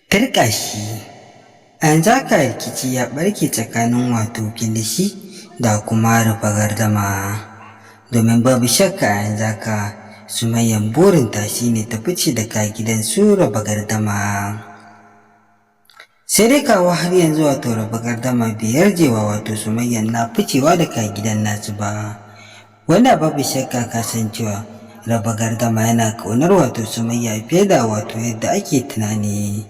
Turƙashi. A yanzu haka rikici ya ɓarke tsakanin wato Kilishi da kuma Rufa Gardama. Domin babu shakka a yanzu haka Sumayyan burinta shine ta fice daga gidan su Raba Gardama. Sai dai kawo har yanzu wato Raba Gardama bai yarjewa wato Sumayyan na ficewa daga gidan nasu ba. Wanda babu shakka kasancewa Raba Gardama yana ƙaunar wato Sumayya fiye da wato yadda ake tunani.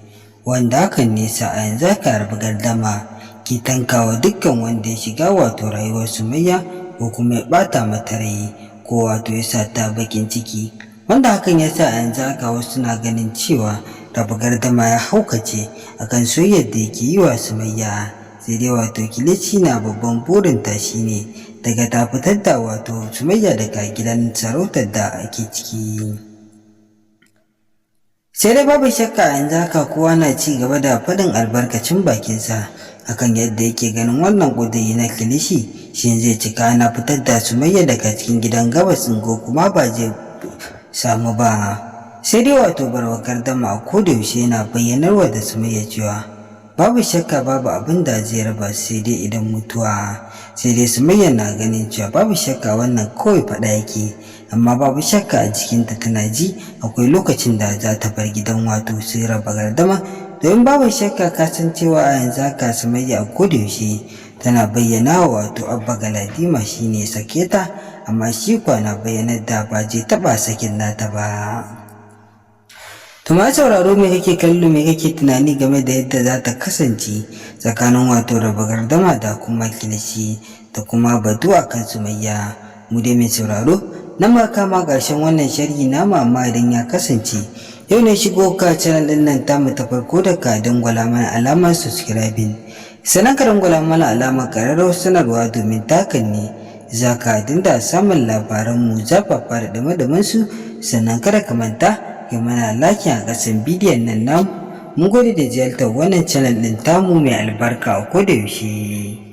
Wanda hakan ne sa a yanzu haka Raba Gardama ke tankawa dukkan wanda ya shiga wato rayuwar Sumayya ko kuma ya ɓata mata rai ko wato ya sa ta baƙin ciki. Wanda hakan ya sa a yanzu haka wasu na ganin cewa Raba Gardama ya haukace akan soyayyar da yake yi wa Sumayya. Sai dai wato Kilishi na babban burinta shine daga ta fitar da wato Sumayya daga gidan sarautar da ake ciki. Sai dai babu shakka a yanzu haka kowa na ci gaba da faɗin albarkacin bakinsa akan yadda yake ganin wannan ƙuduri na Kilishi, shin zai cika na fitar da Sumayya daga cikin gidan Gabas ɗin ko kuma ba zai samu ba. Sai dai wato Barwa Gardama a kodayaushe yana bayyanarwa da Sumayya cewa babu shakka babu abin da zai raba sai dai idan mutuwa. Sai dai Sumayya na ganin cewa babu shakka wannan kawai faɗa yake, amma babu shakka a jikinta tana ji akwai lokacin da za ta bar gidan wato su Raba Gardama. Domin babu shakka ka san cewa a yanzu haka Sumayya a kodayaushe tana bayyana wa wato Abba Galadima shine ya sake ta, amma shi kuwa na bayyanar da ba zai taɓa sakin nata ba. To ma sauraro, me kake kallo, me kake tunani game da yadda za ta kasance tsakanin wato Raba Gardama da kuma Kilishi da kuma batu akan Sumayya? Mu dai mai sauraro, nan ma kama ƙarshen wannan sharhi namu, amma idan ya kasance yau ne shigo ka channel ɗin nan tamu ta farko, da ka dangwala mana alamar subscribing, sannan ka dangwala mana alamar ƙararrawar sanarwa, domin takan ne za ka dinga samun labaranmu zafafa da ɗumi su. Sannan kada ka manta kai mana like a ƙasan bidiyon nan namu. Mun gode da ziyartar wannan channel ɗin tamu mai albarka a koda yaushe.